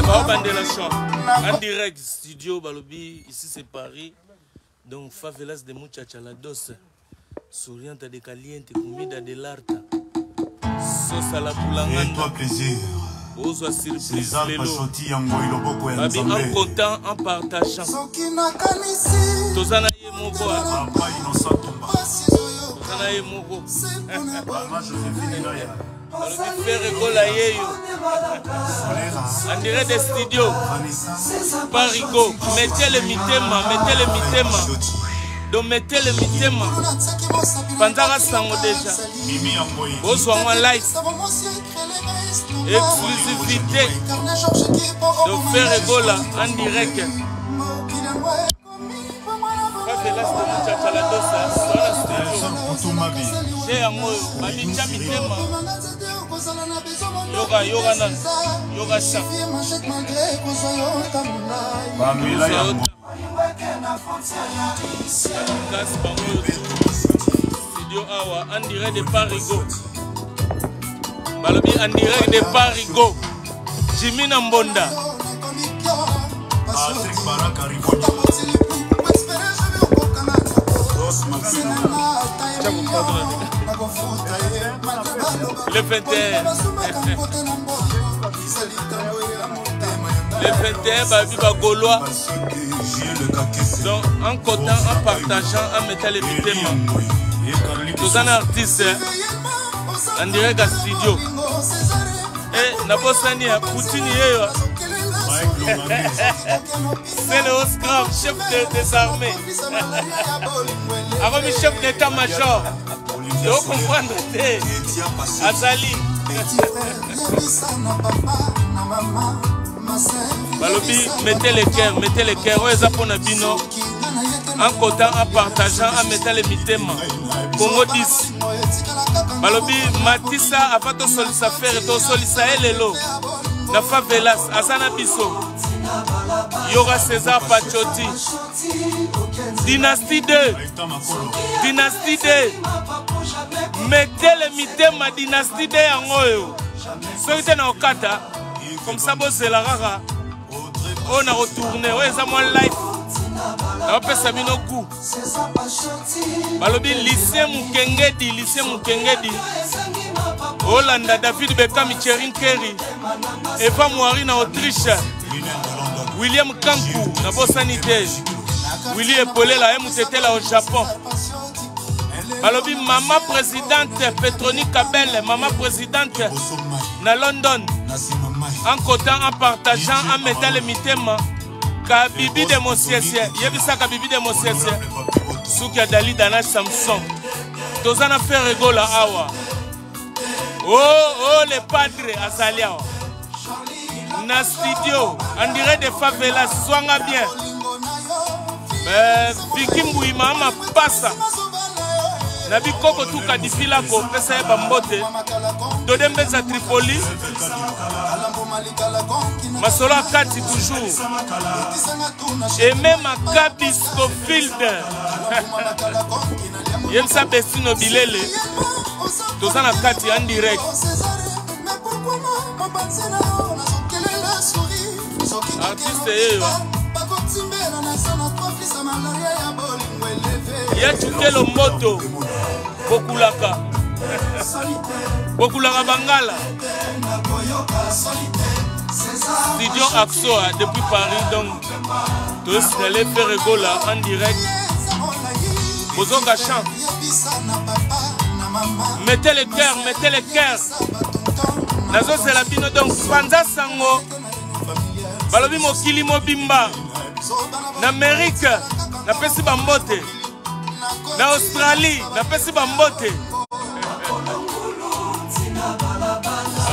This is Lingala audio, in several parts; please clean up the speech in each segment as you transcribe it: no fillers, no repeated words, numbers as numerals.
Baobandela chant en direct studio. Balobi, ici c'est Paris, donc favelas de muchacha la dose souriante de caliente comida de l'arta sosa la bulanganda. Plaisir. Ozwa surprise lelo. Babi, en comptant, en partageant, toza na ye moko, toza na ye moko. Balobi Ferre Gola yeyo en direct des studios Parigo. Mettez le mitema, mettez le mitema, donc mettez le mitema. Panzaka sango déjà, bozwa mwa live exclusivité de Ferre Gola en direct. Favelas de Muchacha la Dosa wana studio te yango oyo babitya mitema. Yoka, yoka nanu, yoka chant. Bamela yango. Kasi bango oyo studio awa en direct de Parigo. Balobi en direct de Parigo, Jimmy na Mbonda. Patrick Baraka Rivoni. Le 21, le 21, babi bagaulois. Donc en comptant, en partageant, en mettant les mitema, toza na artiste en direct ya studio. E nabosani ya Poutine yeyo, c'est le Oscar, chef des armées, akomi chef d'état-major. Tocomprendre te, azali. Balobi mettez le cœur, mettez le cœur. Oyo eza mpona bino, en comptant, en partageant, en mettant le mitema. Congo 10, balobi matisa avant tosolisa Ferre, tosolisa ye lelo na favelas, aza na biso. Yoka César Pachoti, Dynastie 2, Dynastie 2, mettez le mitema. Dynastie 2 yango oyo. Soki te na kokata comme ça, bozela kaka oyo na kotourne. Oyo eza mwa life, naopesa bino goût. Balobi Lucien Mukengedi, Lucien Mukengedi olanda David Bekami, Cherin Kerry, Eva Moari na Autriche, William Kanku, nabosani te Willi Epolela ye mutetela au Japon. Balobi mama présidente Petroni Kabel, mama présidente na London, en comptant, en partageant, en mettant le mitema. Kabibi de Mosiesie, yebisa Kabibi de Mosiesie, suki ya Dali Dana Samson. Toza na Ferre Gola awa. Oh oh, le padre azali awa na studio en direct de favela. Swanga bien. Viki Mbuyima mapasa na bikoko tuka difilako, pesa ye bambote. Dode Mbenza Tripoli, masolo ya kati toujours. Aime Makabi Scofield, yebisa Bestino Bilele, toza na kati en direct. Artiste yeyo ya Cukelo Moto, bokulaka, bokulaka bangala. Studio Axoa depuis Paris, donc tosignale Ferre Gola en direct. Bozoka chant, mettez le cœur, mettez le cœur. Nazozela bino, donc panza sango. Balobi mokili mobimba, na Amérique napesi bambote, na Australie napesi bambote.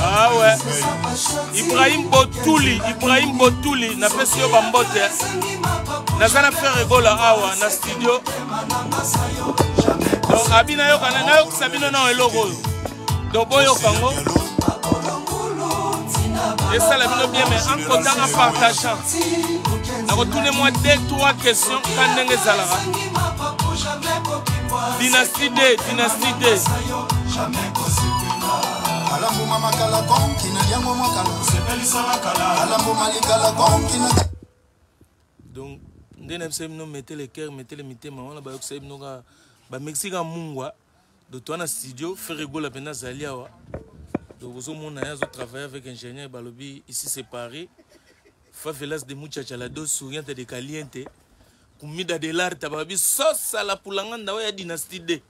Ah ouais, Ibrahim Botuli, Ibrahim Botuli, napesi yo bambote. Naza na Ferre Gola awa na studio, donc abi nayoka, nayokisa bino na eloko oyo. Donc boyoka yango, esala bino bien. Mais en comptant, en partageant, nakotune mwa deux trois questions ka ndenge ezalaka. Dynastie D, Dynastie D. mbuma makala konki na liango mwakala kala mbuma likala konki na Donc nde nayebisa bino, mettez le cœur, mettez le mitema wana. Bayokisa bino kaka bamexika mungwa. Donc toza na studio, Ferre Gola mpenza azali awa. Donc ozomona ye azotravaille avec ingénieur. Balobi ici c'est Paris, favelas de muchacha la dos souriante de caliente comida de l'arte. Babi sosala pulanga ndawo ya Dynastie D.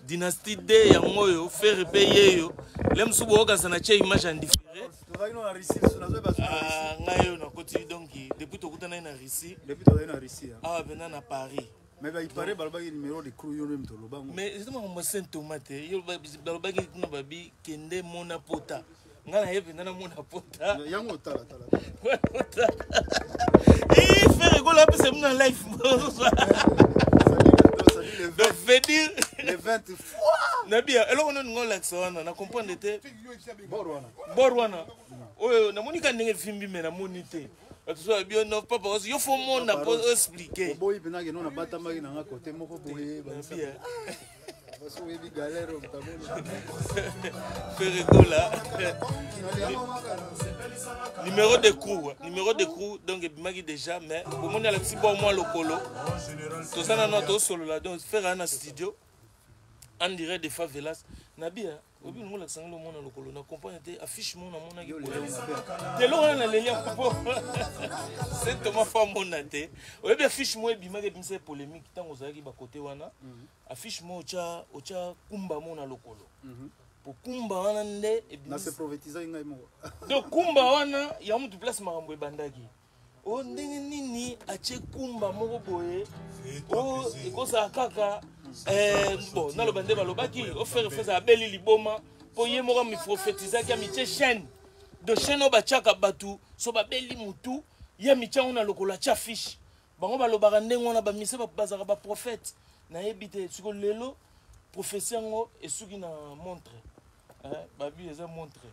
Dynastie D yango oyo, Ferre mpe yeyo le mosusu boyokanisa na tie image en différé. Tozalaki no na Russie, biso nazoyeba so na Russie. Ah, ngai oyo nakoti. Donc depuis tokutanaki na Russie. Depuis tozalaki na Russie, hein. Awa mpenza na Paris. Mais baipare balobaki numéro de crew yo nde moto oloba ngo. Mais eza makambo ya Saint Thomas te. Yo balobaki kuna, babi kende mona pota. Ngai naye mpenza namona pota. Yango otala tala. Pota. Ferre Gola apesa bino na life. Donc veut dire le 20 fois. Nabia eloko nini ngo olakisa wana na comprendre te. Bor wana. Bor wana oyo namoni ka ndenge efimbi, me namoni te. Bato so babi no papa osi yo fo mona mpo oexplike. Oboyi mpenza keno nabatamaki nanga kote moko boye. Nabia. Basi oyebi galère oyo moto amoni. Ferre Gola, numéro de crew, numéro de crew. Donc ebimaki déjà, mais bomoni alakisi bo mwa lokolo. Toza nano tosolola. Donc Ferre aya na studio en direct de favelas. Nabia obi ningo olakisa ngai lomona lokolo na comprendre te. Affiche mo namonaki te, eloko wana naleli yango mpo Saint Thomas fo amona te. Oyebi affiche mo ebimaki, ebimisa polémique ntango ozalaki bakote wana. Affiche mo otya kumba mo na lokolo po kumba wana nde Na se prophétisaki ngai moko. Donc kumba wana ya mutu, place makambo ebandaki o ndenge nini atie kumba moko boye o ekozala kaka bon naloba nde balobaki o Ferre abeli liboma mpo ye moko amiprophétisaki, amitie chaîne de chaîne oyo batiaka bato so babeli mutu. Ye amitie yango na lokolo, atia fiche. Bango balobaka ndenge wana, bamise bazalaka baprophète. Nayebi te siko lelo prophétie yango esuki na montre. Babi eza montre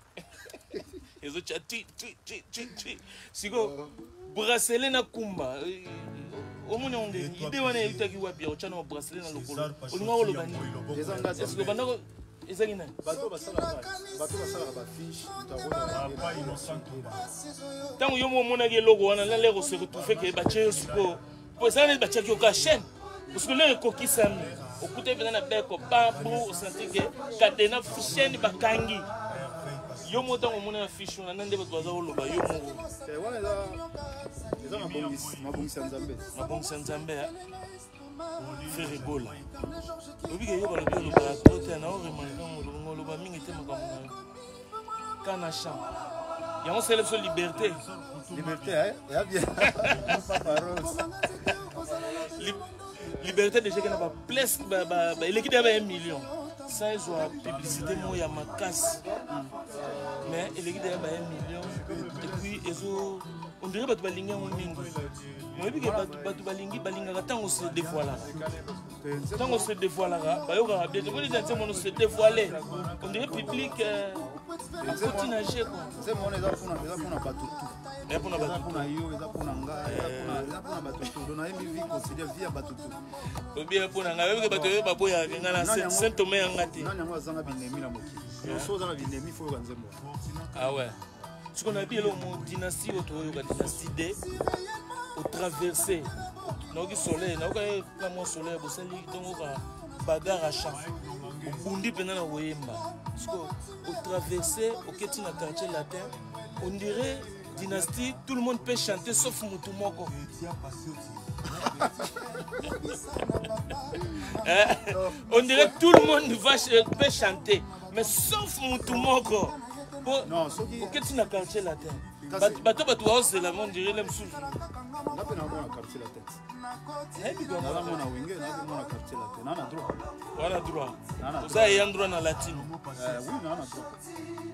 ezotya ti ti ti ti ti. Siko bracelet na kumba, omoni yango ndenge ide wana eutaki wapi ya otya na bracelet na lokolo? Olinga oloba nini? Eza nga. Est-ce bandako ezalaki nani? Bato basalaka bafiche. Ntango yo mo omonaki eloko wana na lere ose retrouve ke batie yo sikoyo, po ezala neti batiaki yo ka chaîne, parce que lere ekokisami, okutaki mpenza na beko babu, osanti ke kadena chaîne bakangi yo mo. Ntango omoni na fiche wana na nde bato baza koloba yo moko. Wana eza mabongisi ya Nzambe. Mabongisi ya Nzambe. Ferre Gola, oyebi ke yo balobi olobaka trop te. Na oremarke yango, oloba mingi te. Makambo na yo kana champ yango sele biso liberté. Liberté ya bien, Papa Rose. Liberté déjà ke na baplace eleki deya ba 1 million sans ezwa publicité moko ya makasi, mais eleki deya ba 1 million. Et puis ezo on dirait bato balingi yango mingi. Oyebi ke bato balingi, balingaka ntango se dévoilaka. Ntango se dévoilaka, bayokaka bien. Tomoni na nzembo no se dévoile, on dirait public akoti na jeu quoi. Nzembo wana eza mpona bato tu. Eza mpona Eza bato. Mpona yo, eza mpona nga, eza mpona bato tu. Donc nayembi vie quotidien, vie ya bato tu. Obie mpona ngai. Oyebi ke bato oyo baboyaka ngai na Saint Thomas yanga te. Nani yango azanga binemi na mokili? So oza na binemi, fo oyoka nzembo. Ah ouais, siko nayebi eloko mo dynastie oyo toyoka, Dynastie D, otraverse. Nayoki soleil, nayoka ye na mwa soleil bosali ntongo oka bagarre à champ, obundi mpenza na koyemba. Siko otraverse, oketi na Quartier Latin, on dirait dynastie tout le monde peut chanter sauf mutu moko. On dirait tout le monde va peut chanter mais sauf mutu moko. Non, soki oketi na Quartier Latin, bato baozela, on dirait le mosusu. Nga mpe naza mona Quartier Latin. Nayebi. Naza mona Wenge, naza mona Quartier Latin, naa na droit. Wana droit. Naza oza eya droit na latino. Oui, naa na droit.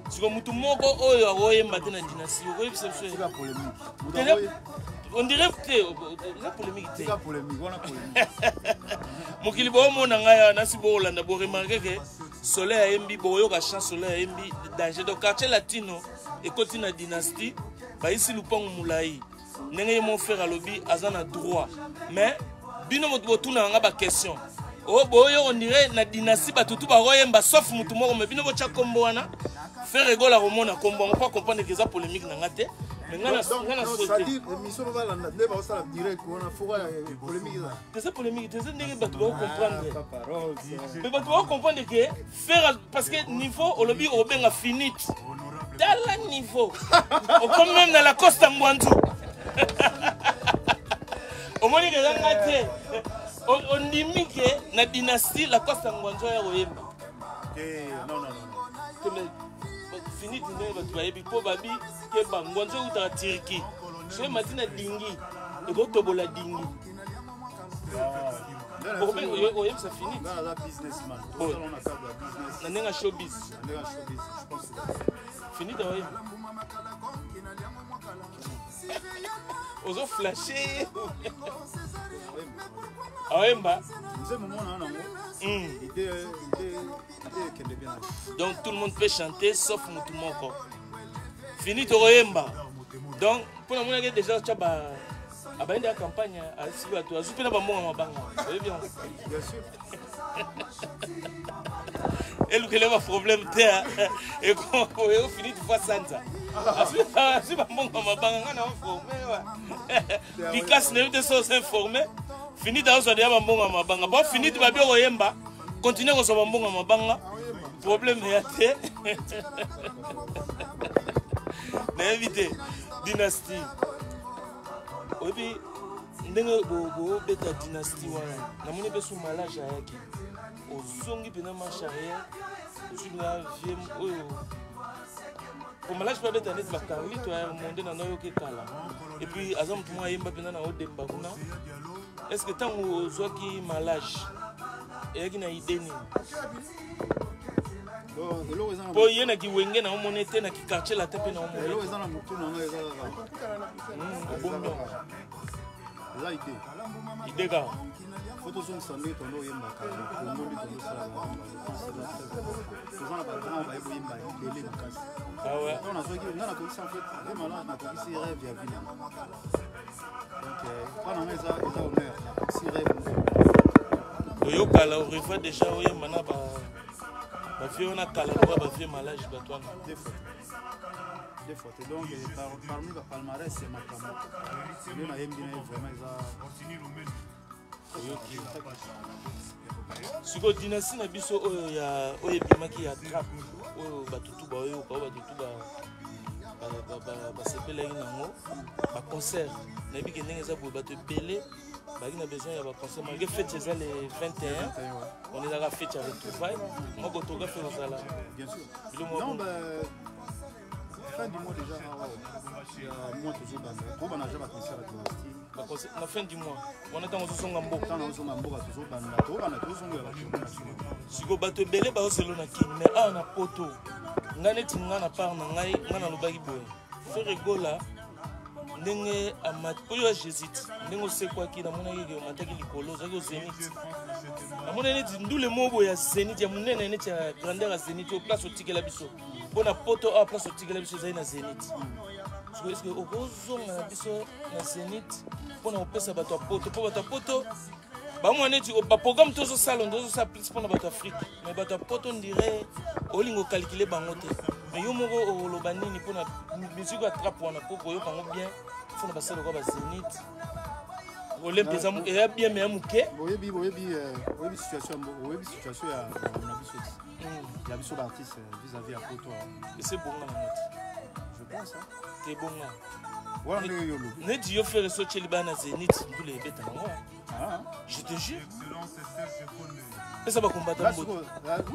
Siko mutu moko oyo akoyemba te na dynastie, okoyebisa biso? Tika polémique. Moto On dirait te eza polémique te. Tika polémique wana, polémique. Mokili boomona ngai awa nasi boolanda, boremarke ke soleil ayembi, boyoka chant soleil ayembi danger. Donc Quartier Latino ekoti na dynastie, bayisi lupango molai ndenge ye mo frère alobi aza na droit. Mais bino moto botunaka nga baquestion oyo boyo, on dirait na dynastie bato tu bakoyemba sauf motu moko. Mais bino botya kombo wana. Ferre Gola komona kombo yango po comprendre que eza polémique na nga te. Mais nga na nga na souhaité. Émission ba landa nde ba sala direct wana faut polémique eza. Eza polémique te, eza ndenge bato ba comprendre. Mais bato ba comprendre que faire parce que niveau olobi obenga finite. Tala niveau. Okomi même na la Costa Ngwanzu. Omoni ke eza nga te. Ondimi ke na dynastie la Costa Ngwanzu ya koyemba. Eh, non, non, non. Finite ndenge bato bayebi mpo babi ke bangwanzu eutaka Turquie. Soki mati na dingi ekotobola dingi. Oyebisa finite. Na ndenge ya showbiz. Finite oyeba. Ozo flashe. Oyemba. Donc tout le monde peut chanter sauf mutu moko. Fini tokoyemba. Donc mpo namonaki déjà tya ba abayende ya campagne asiki bato azwi mpe na bambongo mabanga oyebi yango elukele baproblème te efini tufa sanza azwi bambongo mabanga ngai na informe pikasi nayebi te so oza informe finite azwa deya bambongo ya mabanga bon finite babi okoyemba continue kozwa bambongo ya mabanga problème ya te nayebi te dynastie oyebi ndenge bobeta dynastie wana namoni mpe su malage ayaki ozongi mpena marche arrière ozwi na vie oyo po malage mpe abeta neti bacarlito ya monde na nayoki ekala epuis aza motu moko ayemba mpenza na odemba kuna est ce que ntango ozwaki malage eyaki na idée nini mpo ye na kiwenge na omoni te na kikartier latin mpe na omoni eza na motu na ngai eza kaka obomi eza idée idée kaka fo tozongisa ndenge tondo oyembaka kongo nde tozosala toza na bagrand baye boyemba ebele makasi ntango nazwaki nga nakokisi en fait vraiment nakokisi rêve ya vie nanga donc mpa na nga eza honneur nakokisi rêve oyokala oreva déjà oyemba na ba bavie wana kala lokola bavie malage bato wana deux fois te donc parmi ba palmarès ya makambo nde nayembi na ye vraiment eza oyoki sikoyo dynastie na biso oyo ya oyo ebimaki ya trap oyo bato tu baoyoka oyo bato tu basepelaki nango baconcert nayebi ke ndenge eza boye bato ebele bazalaki na besoin ya baconcert malgré fete eza le 21 on ezalaka fete ya retrouvaille moko autographe ekozala biloko fin du mois déjà awa ya mois tozobanda tozobanda déjà baconcert ya dynastie na fin du mois wana ntango ozozonga mboka ntango ozonga mboka tozobanda tozobanda tozongela baconcert na sikoyo bato ebele bazozelo na kini mais awa na poto ngai neti ngai na part na ngai ngai nalobaki boye Ferre Gola ndenge amati oyo ya jésus ndenge osekwaki namonaki ke omataki likolo ozalaki o zénith namonaki neti ndule moko boye ya zénith ya monene neti ya grandeur ya zénith oyo place otikela biso mpo na poto awa place otikela biso ezali na zénith sikoyo eske okozonga na biso na zénith mpo na kopesa bato ya poto mpo bato ya poto bamwa neti baprogramme tozosala nde ozosala plus mpo na bato afrique mais bato ya poto ndire olinga okalkile bango te mais yo moko oloba nini mpo na musique ya trape wana mpo koyoka yango bien mpo na basala lokola bazenith olympe eza eya bien mais ya moke oyebi oyebi euh, oyebi situation oyebi situation ya na biso ya biso baartiste euh, vis-à-vis ya poto ese bonga na neti je pense te bonga wana ndenge yo olobi neti yo fere so otyeli bana zenith mbula ebeta nango ah. je te jure pesa bakombata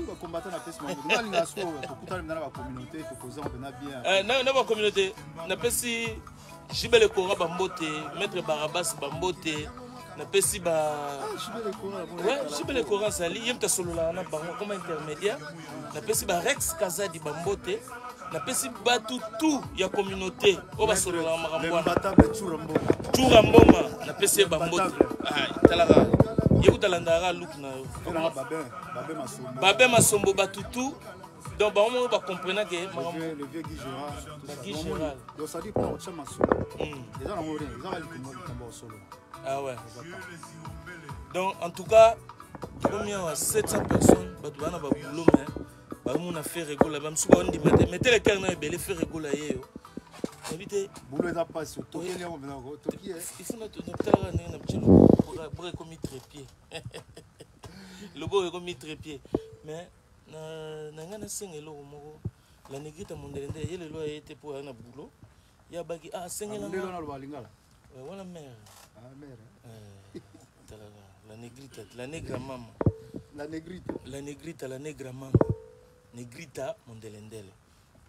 bakombata napesi bango sikoyo tokutani na bacommunauté tokoza mpena bien eh, na bacommunauté napesi jibele kora bambote maître barabas bambote napesi ba ah, jibele kora azali ye moto asololaka na bango akoma intermédiaire napesi ba rex kazadi bambote napesi bato tout ya communauté oyo basololaka makambo wana tsura mboma napesi ye bambote ah, talaka ye kuta alandaka look na yo babe masombo bato tout donc bango moko bacomprena ke makambo le vieux Guy Gérard Guy Gérard donc ça dit pour otya masolo eza nango rien eza likambo ya solo ah ouais donc en tout cas tokomi awa 700 personnes bato baa na baboulot mais Bamona Ferre Gola, bamosusu baondima te. Mettez le cœur na ebele Ferre Gola ye yo. Nayebi te. Boulot eza pasi, otokeli yango mpenza, otoki. Il faut natalaka ndenge na bitie loboko, bras ekomi trépied. Loboko ekomi trépied. Mais na ngai nasenga eloko moko. La Negrita mondele nde ye lelo aye te mpo aya na boulot. Ye abaki ah asengela nga. Naloba lingala. Wana mère. Ah mère. Talaka la Negrita, la negra mama. La Negrita. La Negrita, la negra mama. Negrita mondelendele.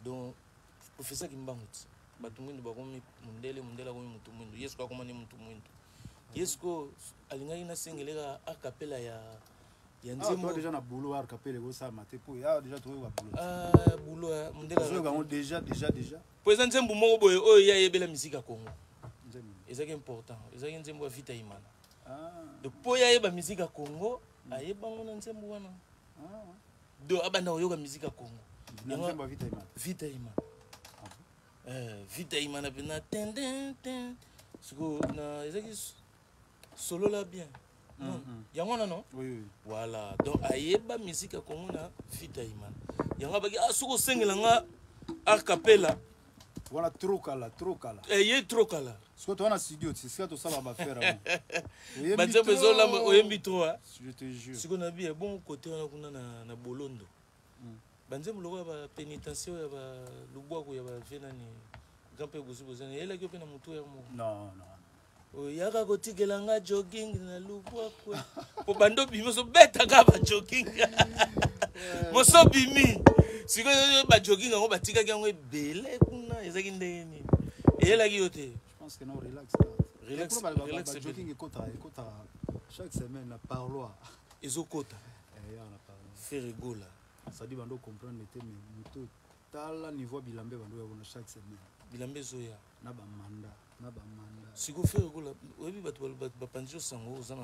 Donc professeur Kimbangu ti. Bato mwindu bakomi mondele, mondele akomi motu mwindu. Yesu akoma ne motu mwindu. Yesu ko alingaki nasengeleka akapela ya ya nzembo. Ah, toi déjà na boulot akapela ekosala te po ya déjà toyoka boulot. Ah boulot mondele. Toyoka yango déjà déjà déjà. Po eza nzembo moko boye oyo ye ayebela musique ya Congo. Ezalaki important, ezalaki nzembo ya Vita Imana. Donc po ye ayeba musique ya Congo, ayebango na nzembo wana. Donc abanda koyoka musique ya Congo. Nzembo ya Vita Imana. Vita Imana. Vita Imana pena ten ten ten. Siko na ezalaki solola bien. Non. Yango wana non? Oui, oui. Voilà. Donc ayeba musique ya Congo na Vita Imana. Yango abaki ah soko osengela nga acapella. Voilà trop kala, trop kala. Eh ye trop kala. Siko to na studio, c'est ça to sala ba faire. Ba nzembo ezolamba oyembi trop hein. Je te jure. Siko na bi bon côté wana kuna na Bolondo. Ba nzembo lokola ba pénitencier ya ba lubwako ya ba vie nani grand père Bozi Bozana yelaki yo pe na mutu ya moko. Non, non. Oyaka kotikela nga jogging na lubwakwe po bando obimi ozobetaka ba jogging moso obimi sikoyo ba jogging yango batikaki yango ebele kuna ezalaki ndenge nini eyelaki yo te. Je pense que non, relax. Relax, relax. Ba jogging ekota ekota chaque semaine na parloir. Ezokota. Eh ya na parloir. Ferre Gola. Ça dit bando comprendre te mais muto tala niveau bilambe bando ya chaque semaine. Bilambe ezoya. Na ba manda. Na ba manda. Sikoyo Ferre Gola oyebi bato bapanzi yo sango oza na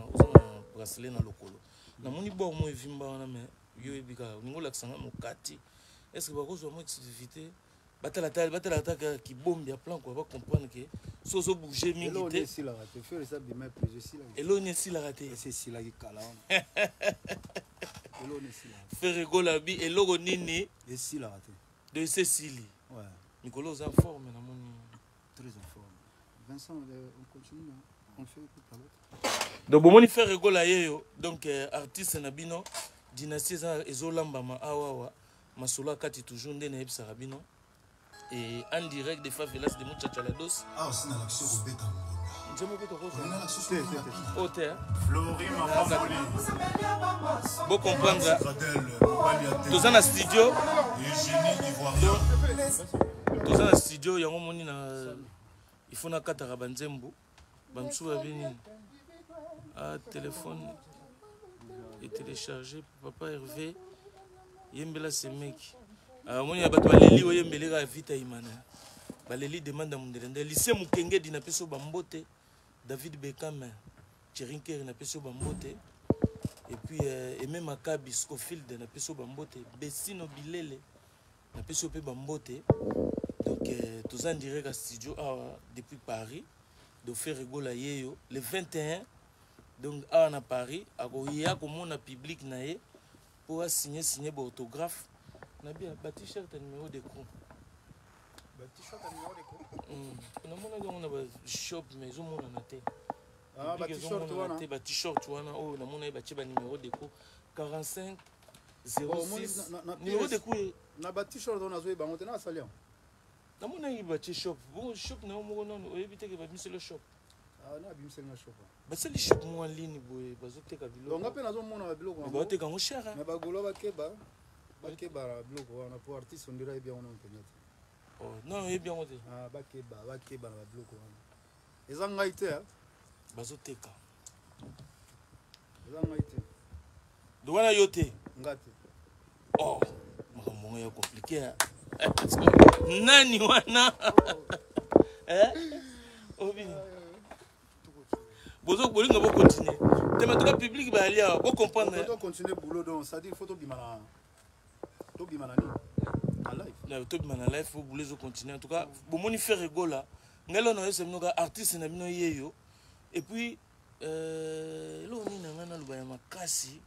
bracelet na lokolo. Namoni bord mo evimba wana mais yo oyebi kaka olingi olakisa nga mokati. Est-ce que bakozwa mo exclusivité? Batala tala batala kaka kibombi ya plan quoi ba comprendre que so ozo bouger mingi te. Eloko esilaka te, Ferre eza bima plus esilaka. Eloko esilaka te. Esi esilaki kala wana. Eloko esilaka. Ferre Gola bi eloko nini? Esilaka te. De esili. Ouais. Mikolo oza en forme namoni. Très en forme. Vincent, on continue, on fait tout à l'autre. Donc bomoni Ferre Gola yeyo, donc artiste na bino dynastie eza ezolambama awa awa masolo akati toujours nde nayebisaka bino et en direct des favelas de Muchachalados. Ah aussi na l'action kobeta mbonda. Nzembo mpe tokozwa. Na l'action Te, te, te. Oh, te, hein? Flori Mapamboli. Bo comprendre. Gradel, mobali ya te. Toza na studio. Eugénie Ivoirien. Toza na studio yango moni na il faut nakataka ba nzembo. Ba misusu ba bini. Ah téléphone est téléchargé papa Hervé yembela semeki. Ah moni ya bato baleli oyo yembeleka Vita Imana. Baleli demande ya mondele nde lycée Mukenge dina peso ba mbote David Beckham Thierry Nkeri na peso ba mbote et puis Aimé Makabi Scofield na peso ba mbote Bessino Bilele na peso pe ba mbote. Donc toza en direct à studio awa depuis Paris de Ferre Gola yeyo le 21 donc awa na Paris akoya komona public na ye po a signer signer ba autographe na bien ba t-shirt ya numéro de crew. Ba t-shirt ya numéro de crew. Namonaki yango na ba shop mais ezomonana te. Ah, ba Public t-shirt ezomonana wana. te, ba t-shirt wana oyo namona batie ba numéro de crew 45 zéro Bon, omoni six. na Numéro de pièce. crew. Na ba t-shirt wana nazoyeba yango te, na asali yango. Namonaki batie shop. Bon, shop na yo moko nanu, oyebi te ke babimiseli shop. Ah, na abimiseli nga shop. Basali shop moko en ligne boye, bazoteka biloko. Donc, nga mpe nazomona ba biloko yango. Bazoteka yango cher, hein. Mais bagolo bakeba, bakeba na biloko wana po artiste on dirait ayebi yango nanu mpenza te. Oh, non, oyebi yango te. Ah, bakeba, bakeba na ba biloko wana. Eza ngai te, hein. Bazoteka. Eza ngai te. Donc wana yo te. Nga te. Oh, makambo yango ya compliqué, hein. Nani wana? Hein? Obi. Bozo bolinga bo continuer. Te mais en tout cas public ba alia, bo comprendre. Faut continuer boulot donc ça dit faut to bima na to bima na nini? Na live. Na to bima na live faut boulot zo continuer. En tout cas, bomoni Ferre Gola. Ngelo na yesa bino ka artiste na bino yeyo. Et puis lo nini na ngana loba ya makasi.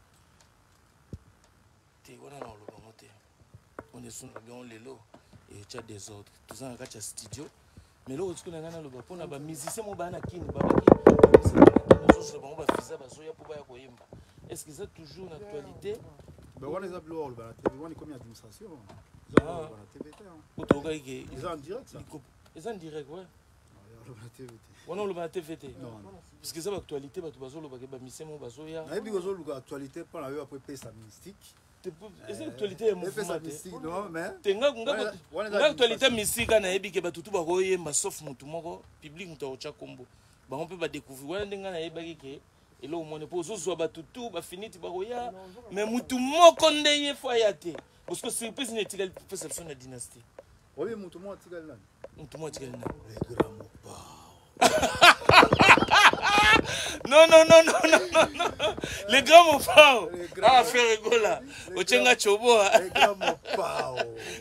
Te wana na loba ngote. Répondre so na bion lelo etya désordre. Toza na kati ya studio, mais eloko sikoyo na ngai naloba mpona bamusicien moko baya na Kini, babaki ozozela bango bavisa, bazoya mpo baya koyemba. Est ce que eza toujours na actualité? Ben wana eza biloko oloba na TV, wana ekomi administration. Eza Ah. oloba na TV te, hein. Po tokokaki ke Eza en direct, ça. Eza en direct, ouais. Oloba na TV te. Wana oloba na TV te? Non, non. Parce que eza baactualité, bato bazolobaka bamusicien moko bazoya. Nayebi kozoluka actualité mpo na yo apo epesa mystique. Eza actualité ya Epesa mouvement te. mystique, non, mais Te, nga Wana eza nga actualité administration. misika, nayebi ke bato tu bakoyemba sauf motu moko. Public moto akotya kombo, bango mpe badécouvrir. Wana nde ngai nayebaki ke eloko mone mpo ozozwa bato tu bafiniti bakoya, mais motu moko nde ye fo aya te, parce que surprise nde etikali pesa biso na Dynastie. Oyebi motu moko atikali nani? Motu moko atikali nani? Le grand Mopao. Non, non, non, non, non, non, non. Le grand Mopao. Le grand Ah, Ferre Gola. Le Ochenga choboa. Le grand Mopao.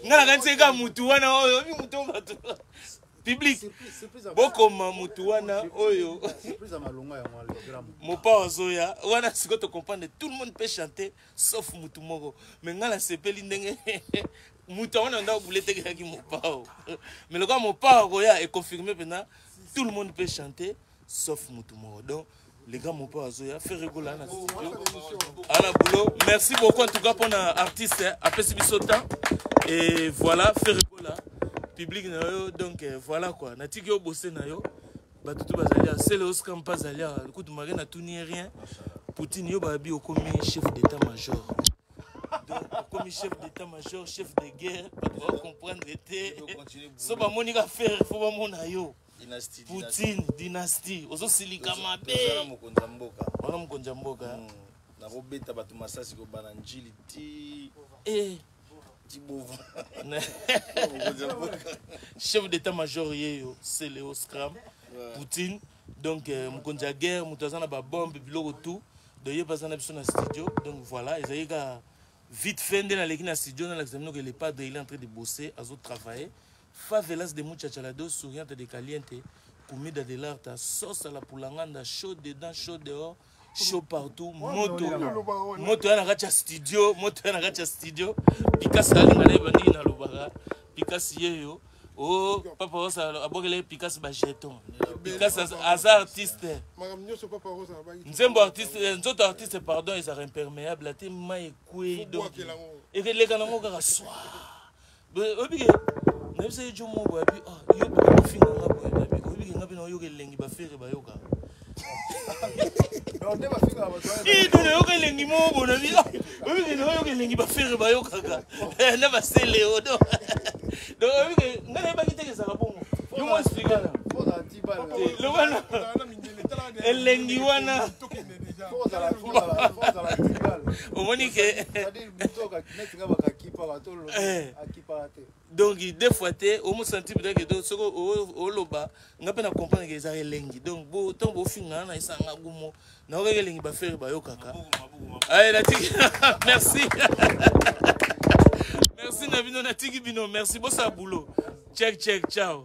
Nga na kanisi eka mutu wana oyo, obi mutu oyo bato. Public. Surprise, surprise ya- Bokoma mutu wana oyo. Surprise ya malonga yango wana, le grand Mopao. Mopao azoya. Wana sikoyo to comprendre, tout le monde peut chanter sauf mutu moko. Mais nga nasepeli ndenge mutu yango na ndako bule tekelaki Mopao. Mais lokola Mopao akoya econfirme mpena tout le monde peut chanter sauf mutu moko. Donc les gars, Mopao azoya, Ferre Gola na studio. À la boulot. Merci beaucoup en tout cas pour l'artiste, hein. Apesi biso temps. Et voilà, Ferre Gola. Public na yo, donc voilà quoi. Natiki yo bosse na yo. Bato tu bazali awa. Sele Oscar mpe azali awa. Kutu mari natuni ye rien. Poutine, yo babi okomi chef d'état-major. Donc okomi chef d'état-major, chef de guerre, bato bakocomprendre te. So bamoni ka Ferre, fo bamona yo. Dynastie. Poutine, Dynastie, ozosilika mabe. Tozala mokonzi ya mboka. Wana mokonzi ya mboka. Nakobeta bato masasi kobana Njili ti ti Bova. Mokonzi ya mboka. Chef d'état-major ye yo, Celeo Scram. Poutine, donc mokonzi ya guerre, moto aza na babombe, biloko tout. Donc ye mpe aza na biso na studio. Donc voilà, ezali kaka vite fait nde naleki na studio, nalakisa bino que le padre, il est en train de bosser, azotravailler. Favelas de muchachalado, souriante de caliente, comida de l'arte, sauce à la pulanganda, chaud dedans, chaud dehors, chaud partout. Moto moto ya na kati ya studio, moto ya na kati ya studio. Pikasi alinga na ye bandingi nalobaka Pikasi ye yo o papa osala abokela ye Pikasi bajeton. Pikasi aza artiste. Makambo nyonso papa Rosa abaki. Nzembo artiste, nzoto artiste, pardon, ezalaka imperméable ate mai ekwei, donc Bwakela yango. Ekeleka nango kaka swa. Oyebi ke nayebisa ye jo moko boye abi: "Ah, yo boye kofinga nga boye." Nabi oyebi ke nga mpe naoyoka elengi baFerre bayoka. Donc nde bafingaka bato wana. Ii, to nayoka elengi moko boye, nabi: "Ah, oyebi ke naoyoka elengi baFerre bayokaka na baseleo." Donc oyebi ke nga nayebaki teke ezalaka bongo. Yo mo explike na. Faut ozala tibal. Te, loba na Ozala na mindele, tala déjà. Elengi wana. Tokende déjà. Faut ozala tibal. Omoni ke C'est-à-dire moto neti nga bakakipaka to akipaka te. Donc deux fois te omosanti peut-être que soki oloba nga mpe na comprendre ke eza elengi. Donc bo ntango bofinga na esanga gumo, naokaki elengi baFerre bayokaka. Aye, natiki. Merci, merci na bino, natiki bino. Merci, bosala boulot. Check, check, ciao.